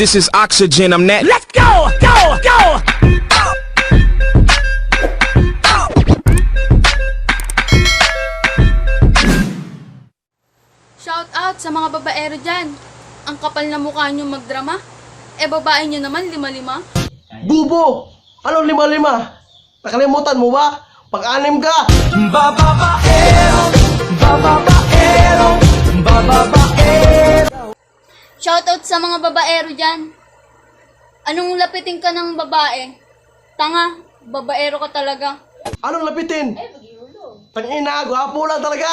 This is oxygen. I'm that. Let's go! Go! Go! Shout out sa mga babaero dyan. Ang kapal na mukha nyo magdrama. Eh babae nyo naman lima-lima. Bubo! Anong lima-lima? Nakalimutan mo ba? Pag-anim ka! Shout out sa mga babaero dyan. Anong lapitin ka ng babae? Tanga, babaero ka talaga. Anong lapitin? Tangina, gwapo lang talaga!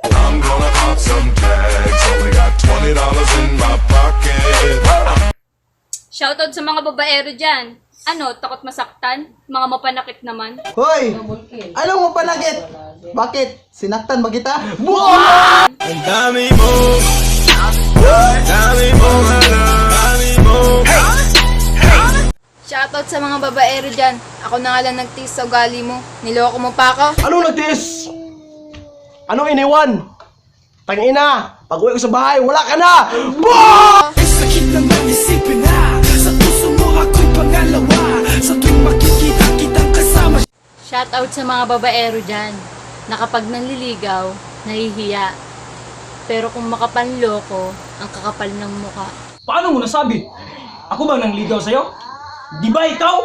I'm gonna pop some tags. Only got $20 in my pocket. Shout out sa mga babaero dyan. Ano, takot masaktan? Mga mapanakit naman. Hoy! Anong mapanakit? Bakit? Sinaktan ba kita? Ang dami mo. Dami mo, dami mo. Shoutout sa mga babaero dyan. Ako na nga lang nagtiis sa ugali mo. Niloko mo pa ako. Anong nagtiis? Anong iniwan? Tangina! Pag uwi ko sa bahay, wala ka na! Buh! Sakit naman isipin na sa puso mo ako'y pangalawa. Sa tuwing makikita kitang kasama. Shoutout sa mga babaero dyan. Na kapag nanliligaw, nahihiya. Pero kung makapanloko, ang kakapal ng muka. Paano mo nasabi? Ako bang nangligaw sa'yo? Di ba ikaw?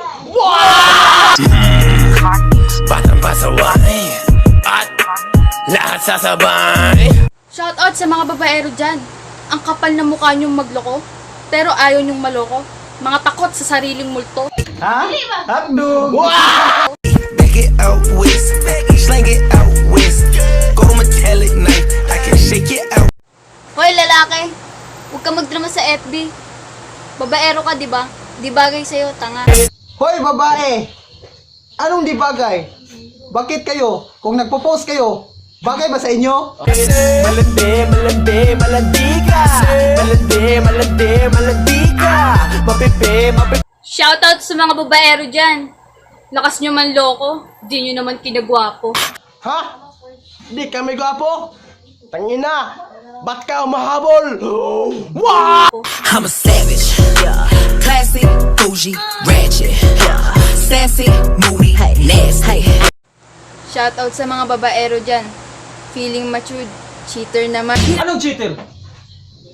Batang pasaway at lahat sasabay. Shoutout sa mga babaero dyan. Ang kapal ng mukha niyong magloko, pero ayaw niyong maloko. Mga takot sa sariling multo. Ha? Hotdog! Back it out west, slang it out west. Go metallic knife, I can shake it out. Hoy lalaki, huwag ka magdrama sa FB. Babaero ka, di ba? Di bagay sa'yo, tanga. Hoy babae! Anong di bagay? Bakit kayo? Kung nagpo-post kayo, bagay ba sa inyo? Malandi, malandi, malandi ka. Malandi, malandi, malandi ka. Mapipi, mapipi. Shoutout sa mga babaero dyan. Lakas nyo man loko, di nyo naman kinagwapo. Ha? Di kami gwapo? Tangina! Ba't ka umahabol? Wah! I'm a savage. Yeah. Classy, bougie, ratchet. Yeah. Sassy, moody, nasty. Shoutout sa mga babaero dyan. Feeling matured, cheater naman. Anong cheater?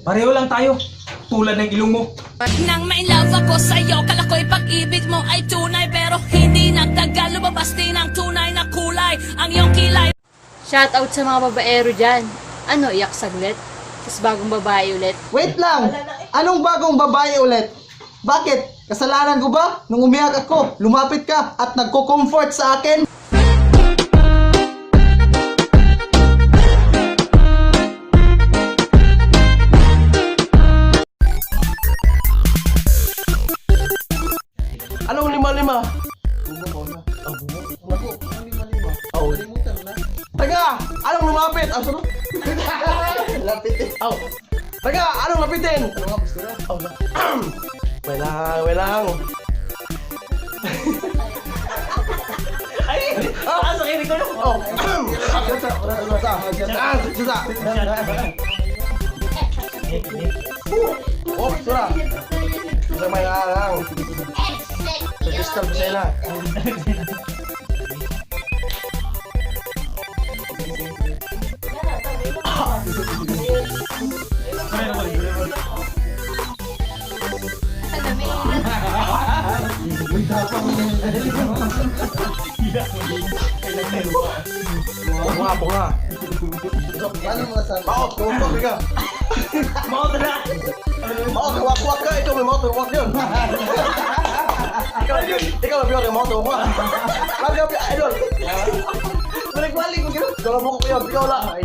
Pareho lang tayo. Tulad ng ilong mo. Nang may love ako sa'yo, kala ko'y pag-ibig mo ay tunay. Pero hindi nagtagal, lumabas din ang tunay na kulay. Ang iyong kilay. Shoutout sa mga babaero dyan. Ano, iyak saglit? Tapos bagong babae ulit. Wait lang! Anong bagong babae ulit? Bakit? Kasalanan ko ba? Nung umiyak ako, lumapit ka at nagko-comfort sa akin? Anong lima-lima? Oh. Taga! Anong lumapit? Ah, sino? Lapit eh. Oh. Taga! Anong lapitin? Ano nga gusto na? Oh, wait lang, wait lang. Ay! Ah, sa kinig ko na! Oh. Ah, susa. Oh, sura. Sa may lang. Sa distal pa sila. Bunga, bunga. Paano mo nasabi? Maot, kumukok ka. Maot na! Maot, wak-wak ka. Ikaw may maot, wak yun. Ikaw, ikaw may maot, maot, wak. Lagi ka, idol. Balik-balik mo gano'n. Ikaw lang bukok yun, ikaw lang. Ay,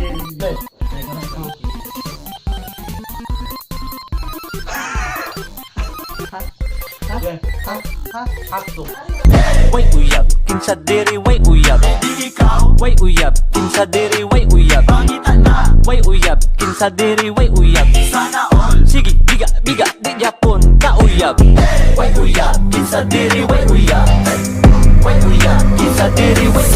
Way uyab, kinsa diri way uyab. Way uyab, kinsa diri way uyab. Way uyab, kinsa diri way uyab. Sige, biga, biga, di Japon ka uyab. Way uyab, kinsa diri way uyab. Way uyab, kinsa diri way